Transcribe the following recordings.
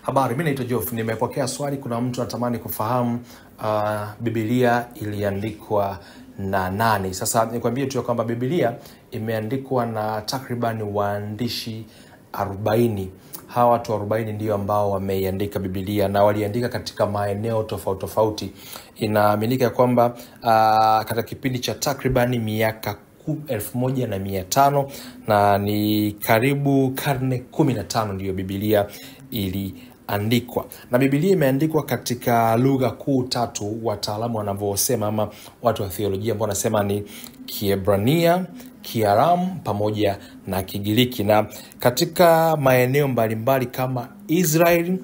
Habari, mimi naitwa Geoff. Nimepokea swali, kuna mtu anatamani kufahamu Biblia iliandikwa na nani? Sasa nikwambie tu kwamba Biblia imeandikwa na takriban waandishi 40. Hawa watu 40 ndio ambao wameiandika Biblia na waliandika katika maeneo tofauti tofauti. Inaaminika kwamba katika kipindi cha takriban miaka 1500 na ni karibu karne 15 ndiyo Biblia iliandikwa. Na Biblia imeandikwa katika lugha kuu tatu, wataalamu wanavyosema ama watu wa theolojia ambao wanasema ni Kiebrania, Kiaramu pamoja na Kigiriki, na katika maeneo mbalimbali kama Israeli,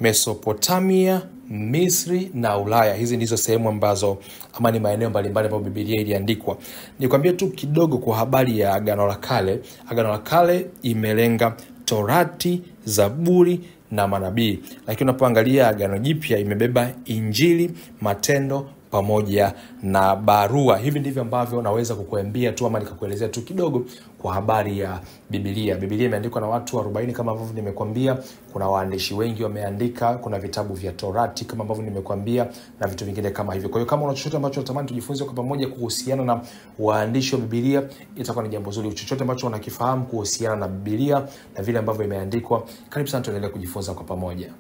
Mesopotamia, Misri na Ulaya. Hizi ndizo sehemu ambazo ama ni maeneo mbalimbali ambapo Biblia iliandikwa. Nikwambie tu kidogo kwa habari ya Agano la Kale. Agano la Kale imelenga Torati, Zaburi na manabii. Lakini unapoangalia Agano Jipya imebeba Injili, Matendo pamoja na barua. Hivi ndivyo ambavyo naweza kukuambia tu ama nikakuelezea tu kidogo kwa habari ya Biblia. Biblia imeandikwa na watu 40 kama ambavyo nimekuambia. Kuna waandishi wengi wameandika, kuna vitabu vya Torati kama ambavyo nimekuambia na vitu vingine kama hivyo. Kwa hiyo kama una chochote ambacho unatamani tujifunze kwa pamoja kuhusiana na waandishi wa Biblia, itakuwa ni jambo zuri. Chochote ambacho unakifahamu kuhusiana na Biblia na vile ambavyo imeandikwa, karibu sana tuendelee kujifunza kwa pamoja.